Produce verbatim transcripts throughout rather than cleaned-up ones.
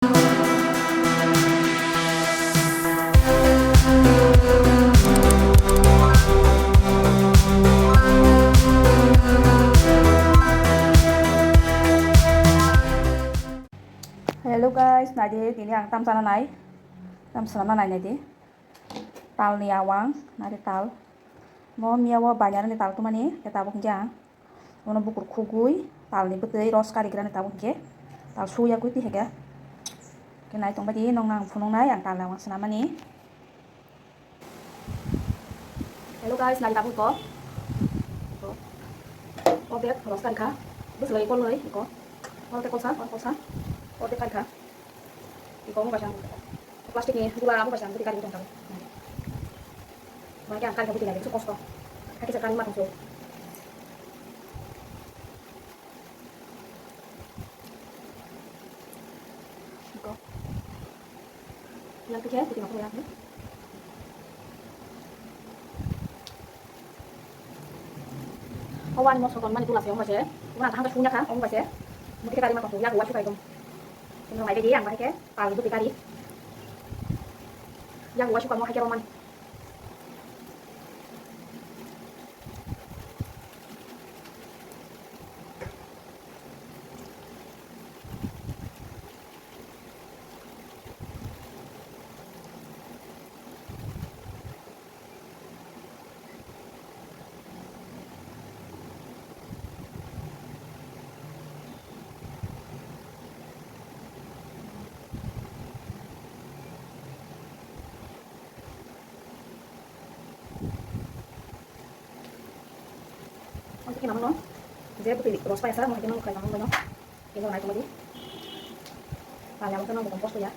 Hello guys, naidi tini ang tamsana nai, tamsana nai naidi. Talni awang, nari tal. Mo miya o banyarani tal tumani, khe tabuk hwnkhe ang. Mono bukur khugui, talni bwtwi, ros karigrani tabuk hwnkhe. Tal suya gui tihega. Khe nai tongbaidi, nokno ang phunuknai, ang talni awang swnamani. Hello guys, nari tabuk ko. Ordek ros karikha. Bwswlai koloi ko. Ordek kolsa, ordek kolsa. Ordek karikha. Iko mo baisang plastic ni gula abo baisang gudi kari tong tong. Mai khe ang kari kha budi nai bisu kosto. Hakhe se kari ma tong so. Iko. Yang pikhe budi ma ko yang. Awan mo sokon mani tula se ong baise. Wana kaham ka sunya kha ong baise. Muti kari ma ko ya gua sukai dong. Ino mai de yang bahai ke pal du pikari. Ya gua suka mo hai ke roman. Ang kiki naman no, je buti ros pa esa mo hati mo kai naman no, ino nai tumadi, pala mo no mo compost ya.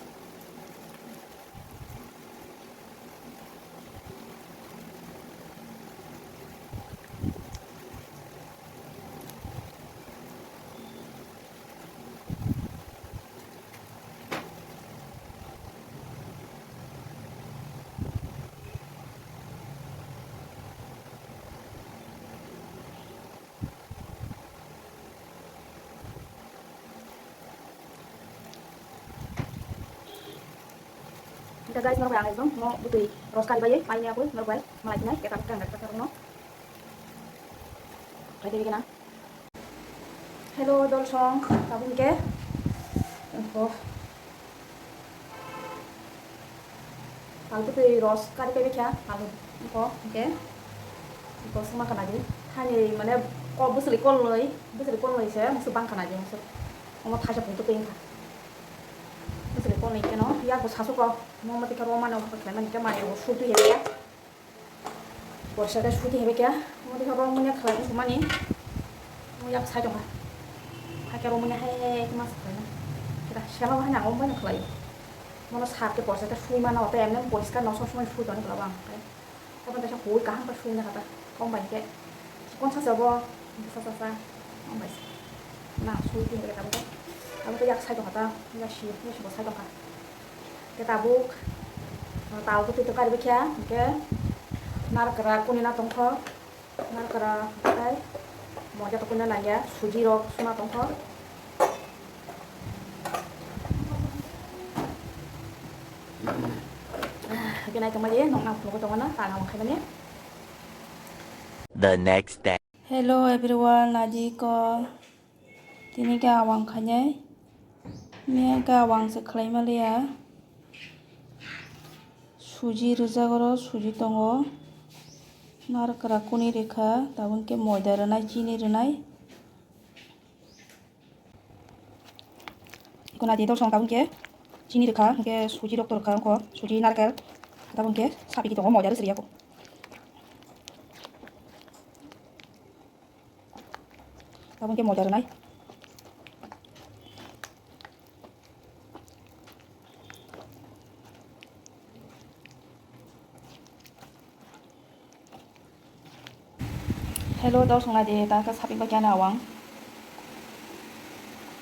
Hingke guys, norok bai ang ekdom mo butui ros kari bai, mai ni akoi norok bai malai tinai, keta kang kang kang no. Kaitor gana. Hello, dolsong, tabuk hingke. Info. Palbwtwi ros kari kaibai kha, palbw-, iko, hingke, iko swngma khna di. Hani, mane, ko bwswli kolnwi, bwswli kolnwi se, musu bang khna di, musu. Omo thaisa phung twi wngkha. Bwswli kolnwi keno, yakbo sasu ko, mo mati khe romano, khlaimani khe mai, o sutwi ya. Borsa khe suti hai khe, omo tei khe romwi khlai wngmani, omo yak sai tongkha, hakhe romwi hai hai khe ma sa khlaina, khe da sema bo hai nang omo bai khlai, mono sar khe borsa khe sui mano, tei emne poriskar no sob somoi sui toni khlai ang, tei tei kaisa hoi kaham khe sui na kha ta, kok bai khe chikon sacha bo, bwsa sacha, kok bai se. Na, sui twi hai khe tabuk, tabuk yak sai tongkha ta, yak si, yak si bo sai tongkha. Khe tabuk, tal twi twi kari bwkha, hwnkhe narikra kuni na tongkho, narikra tei moida twi kuni na nangya, suji rok suma tongkho. Hwnkhe nai tongmani, nokna phunugwi tongo na, tal hamya khaimani. The next day. Hello everyone, naidi ko tini khe awang khainai. Miya khe awang se khlai maliya. Suji rijak oro, suji tongo. Narikra kuni rikha, tabuk khe moida rwnai, chini rwnai. Iko naidi dolsong tabuk khe chini rikha, hwnkhe suji rok to rikha, ongkho suji narikra. Tabuk khe sapiki tongo, moida rw siriya kho. Tabuk khe moida rwnai. Hello, dolsong naidi, ta khe sapik bai khe ani awang.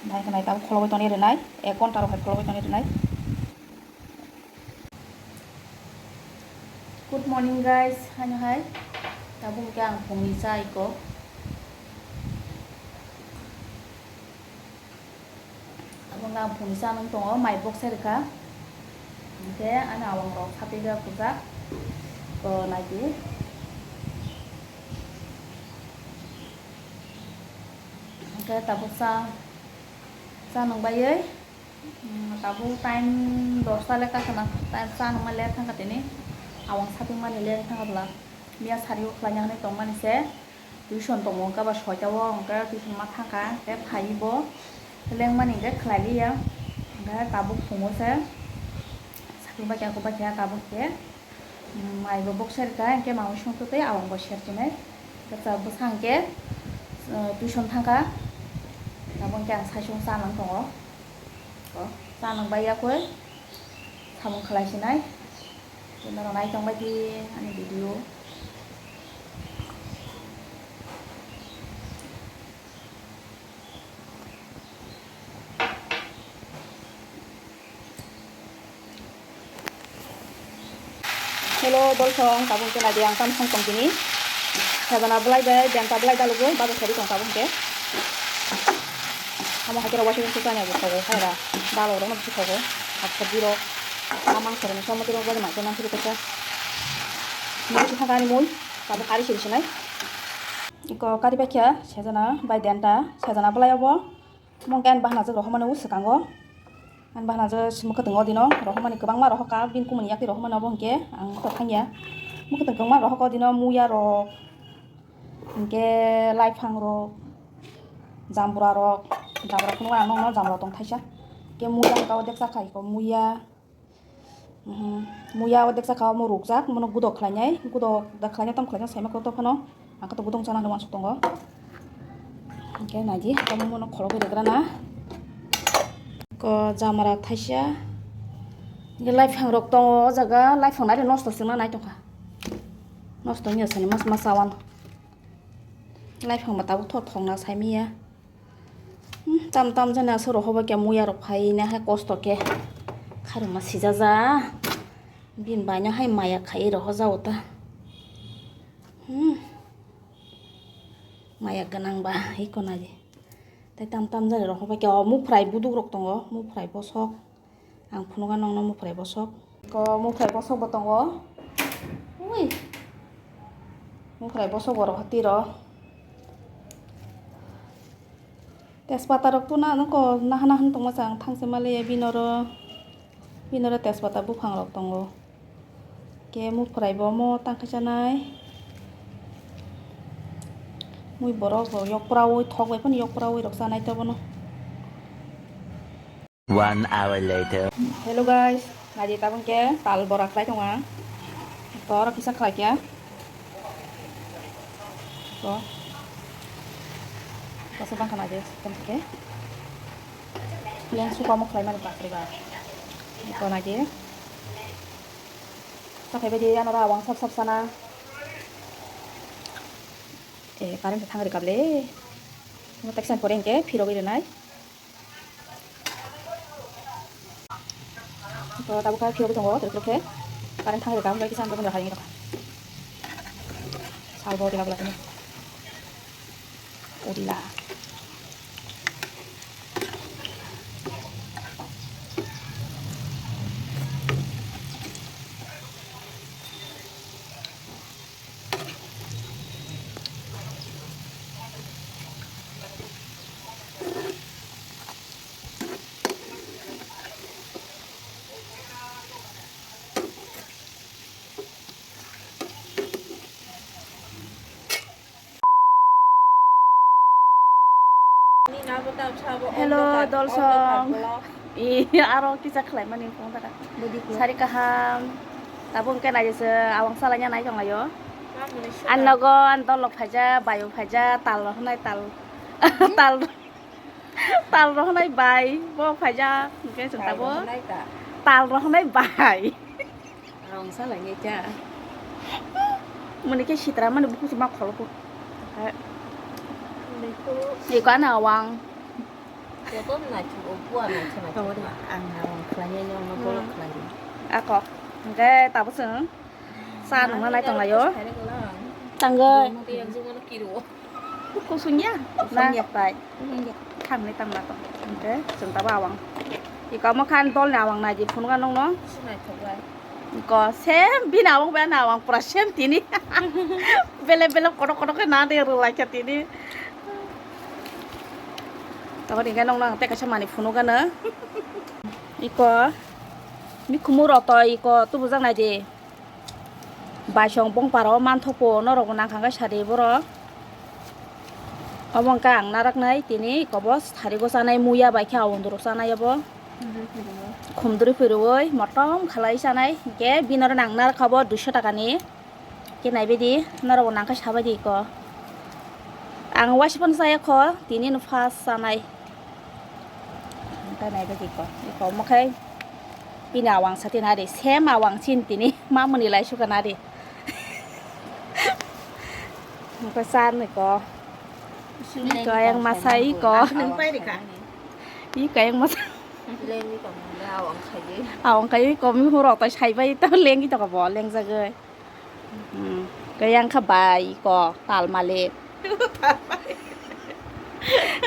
Nai khe nai tabuk kholobwi tongwi rwnai, ek ghonta rok hai kholobwi tongwi rwnai. Good morning guys, haino hai tabuk hwnkhe ang phungni cha iko. Abo wngkha Ang phungni cha nung tongo, mai bokse rwkha. Hwnkhe ani awang rok saphi khe khujak. Ko naidi. Hwnkhe tabuk cha, cha nung baiwi, mm, tabuk time dosta le kakhwna, time cha nungma late thangkha tini. Awang saphi mani late thangkha bwla. Miya sari o khlaina hinwi tongmani se. Tuition tongo, hwnkhe ba soita o hwnkhe tuition ma thangkha, hwnkhe phaiwi bo lengmani hwnkhe khlai liya. Hwnkhe tabuk phungo se sakni bakya khe bakya tabuk khe, mm, mai bo bokser kha, hwnkhe mamui songtwi tei awang bo ser chinai. Hwnkhe cha bwsa hwnkhe, uh, tuition thangkha, tabuk hwnkhe ang saichung cha nang tongo. O, cha nang bai yakui samung khlai sinai. Norok nai tongbai di ani video. Hello, dolsong, tabuk khe naidi ang tam song tong tini. Sajana belai bai, benta belai dalugo, bajar sari tong tabuk khe. Amo hai khe rok waisa waisa chani abo thogo, hai da, dal rok no bisi thogo, sak sabji rok, a mangso rok no somoti rok bai ma khe nang siri kaisa. Mui si thangka ani mui, tabuk kari siri sinai. Iko kari bai khe, sajana bai denta, sajana belai obo. Mungkin bahna jok rohormani o swkango. Ang bahna jok si mwkhwtwng o dino rohormani kwbangma rohorkha, bini kumuni yakti rohormani obo hwnkhe ang mwkhwtwng thangya. Mwkhwtwng kwbangma rohorkha o dino muya rok, hwnkhe laiphang rok, jambura rok, jambura phunukgo ang nokno jambura tong thaisa. Hwnkhe muya hwnkha o deksa khai ko muya. Mhm. Muya o deksa kha omo rukjak, mono gudok khlainai, gudok da khlainai, tam khlainai saima khe tei phano ang khe to gudok chana hinwi uansuk tongo. Hwnkhe naidi, tamo mono khorokgwi rwgrana. Ko jamara thaisa. Hwnkhe laiphang rok tongo o jaga, laiphang nai nosto swngna nai tongkha. Nosto wngya sani mas mas awan. Laiphang ba tabuk thok thokna saimanya. Hmm, tam tam jani aswk rok hobai khe muya rok phaina hai kosto khe kharokma sijaja. Bini bai no hai maya khai rok hojago ta. Hmm. Maya gwnang ba iko nai. Tei tam tam jani rok hobai khe o muprai buduk rok tongo, muprai bosok. Ang phunukha nokno muprai bosok. Ko muprai bosok bo tongo. Ui. Muprai bosok bo rohor tiro. Tejpata rok tuna nokho naha naha tongma chang thangse maliya binoro. Binoro tejpata buphang rok tongo. Ke muprai bo omo tang khe chanai. Mui borok bo yok prawi thok bai phano yok prawi rok chanai ta bono. One hour later. Hello guys, naidi tabuk khe tal bora khlai tongo ang. To oro kisa khlai khe. To. Koso bangkha naidi tong khe. Yang suka mo khlai mani bakri ba. To naidi. Ta phai bai di ano ra wang sap sap sana. Eh, current thang ri kable. Mo tak san pore hingke phirogwi rwnai. To tabuk kha phiyok tongo, tere khe current thang rwkha, amtwi kisa amtwi hai tongkha. Salbo tila bwla tini. Udila. Hello, dolsong. I, aro kisa khlaimani phone taka. Sari kaham. Tabuk hwnkhe naidi se awang salaina nai tonglaio. An nogo, an dolok phaija, bayo phaija, tal rok hwnai tal. Tal, tal rok hwnai bai, bo phaija, hwnkhe chwng tabuk. Tal rok hwnai bai. Ang salainai ta. Muni khe sitra mani buku se ma kholo ko. Eko ana awang. Joto naithok o bua naithok naithok. Ang awang khlainai no no borok khlai. Ako. Hwnkhe tabuk chwng cha nungna nai tonglaio. Tangwi. Kusungya. Kusungya tai. Hamni tangma to. Hingke chwng tabo awang. Iko mo khan dol ni awang nai di phunukha nokno. Sinaithok bai. Iko same bini awang bai ani awang pura same tini. Belep belep kotok kotok khe na de rwlai kha tini. Tabo hingke nokno ang tei kaisa manwi phunukha no. Iko mikhumu rotoi iko tubujak nai di. Baisong bongparo manthokpo norokbo nangkha khe sadi borok. Obo hwnkhe ang naraknai tini kobo sarigo chanai muya bai khe awondoro chanai obo. Khumdri phirwi motom khalai chanai hwnkhe bini oro nang narakha bo duiso takani. Khe naibaidi norokbo nangkhe sabaidi iko. Ang waisa phano chaya kho tini no first chanai. Hwnkhe naibaidi iko. Iko omo khe bini awang sati nari, same awang chin tini, mamoni lai suka nari. Hwnkhe chan iko. Iko yang masa iko. Iko yang masa. Awang khai iko, mi hurok tai saibai to lengwi toko bo, lengjagwi. Hmm. Khe yang kha bai ko tal malik.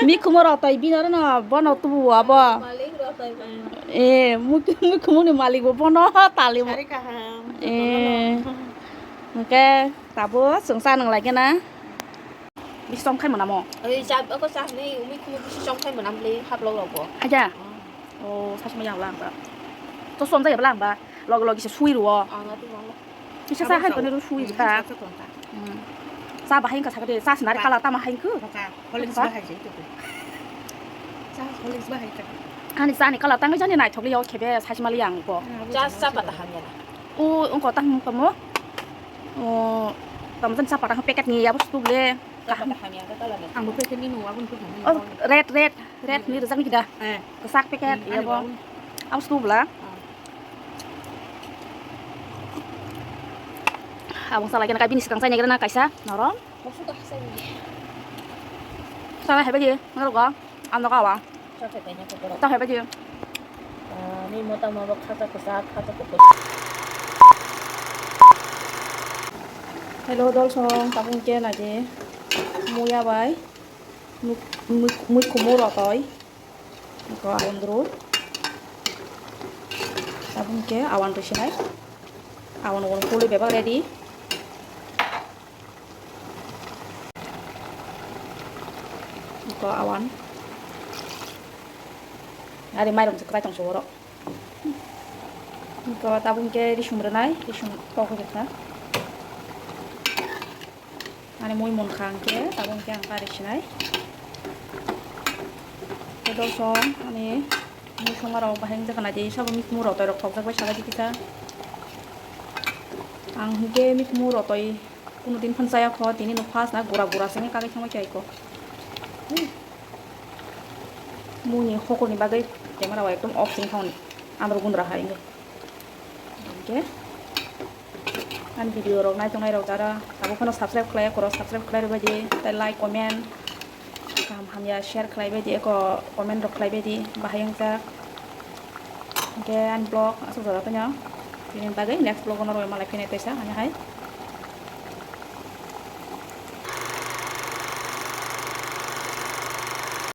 Mikhumu rotoi bini oro no bono tubu abo. Malik rotoi bono. Eh, muk-, mikhumu ni malik bo bono tali bo. Sari kaham. Eh. Hwnkhe tabo chwng cha nang lai khe na. Bisi chong khai mwnamo. Oi, cha, ako cha ni umi khumu bisi chong khai mwnam le hablok rok bo. Aja. Oh, sasma yang lang ba. To som jaya lang ba. Log log se sui ro. Ang ati mang. Kisa sa hai kono sui ta. Hmm. Sa bahai ka sakade, sa sinari kala tama hai ku. Holis bahai je to. Sa holis bahai ka. Ani sa ni kala tang jani nai thokli yo khebe sasma li yang ko. Cha sa pata hamya. O, ongko tang kamo. O, tam jan sa pata packet ni ya bus tu le. Kaham. Kaham ya, kata lagi. Ang bo packet ni nunggu, abang tu kaham. Oh, red, red, red ni rijak ni kida. Eh. Kesak packet, hmm, ya ani bo. Abang. Abang tu bela. Ah. Abang salah kena kabini sekang saya kena kaisa, norom. Maksud apa saya ini? Salah hebat ya, menurut gua. Ano kawa. Chakhe kaina khe borok. Chakhe bai di. Ah, ni mota ma bo khacha kwchak, khacha kwchak. Hello, dolsong, tabuk khe naidi muya bai mui, mui, mui khumu rotoi. Iko awan dru. Tabuk khe awan rwsinai. Awan wng puli bebak ready. Iko awan. Ari mairum se kwtai tong se oro. Iko tabuk khe risum rwnai, risum tok khe kha. Ani mui munkha hwnkhe tabuk khe ang kari sinai. Tei dolsong ani mui songmarok bahai wngjakha naidi sabo mikhumu rotoi rok khokjak bai salai di kisa. Ang hwnkhe mikhumu rotoi. Kuno din phano chaya kho, tini no first na gura gura se wngwi kagwi thangwi chai kho. Mui ni hokor ni bagwi camera o ekdom off sing thangni. Andro gundra hai wngwi. Hwnkhe ani video rok naitongnai rok jara tabuk phano subscribe khlai ya khoro, subscribe khlai rwbaidi, tei like, comment. Kaham hamya share khlai bai di, eko comment rok khlai bai di, bahai wngjak. Hwnkhe ani vlog aswk jora phano. Bini bagwi next vlog o norok malai phinai teisa, ani hai.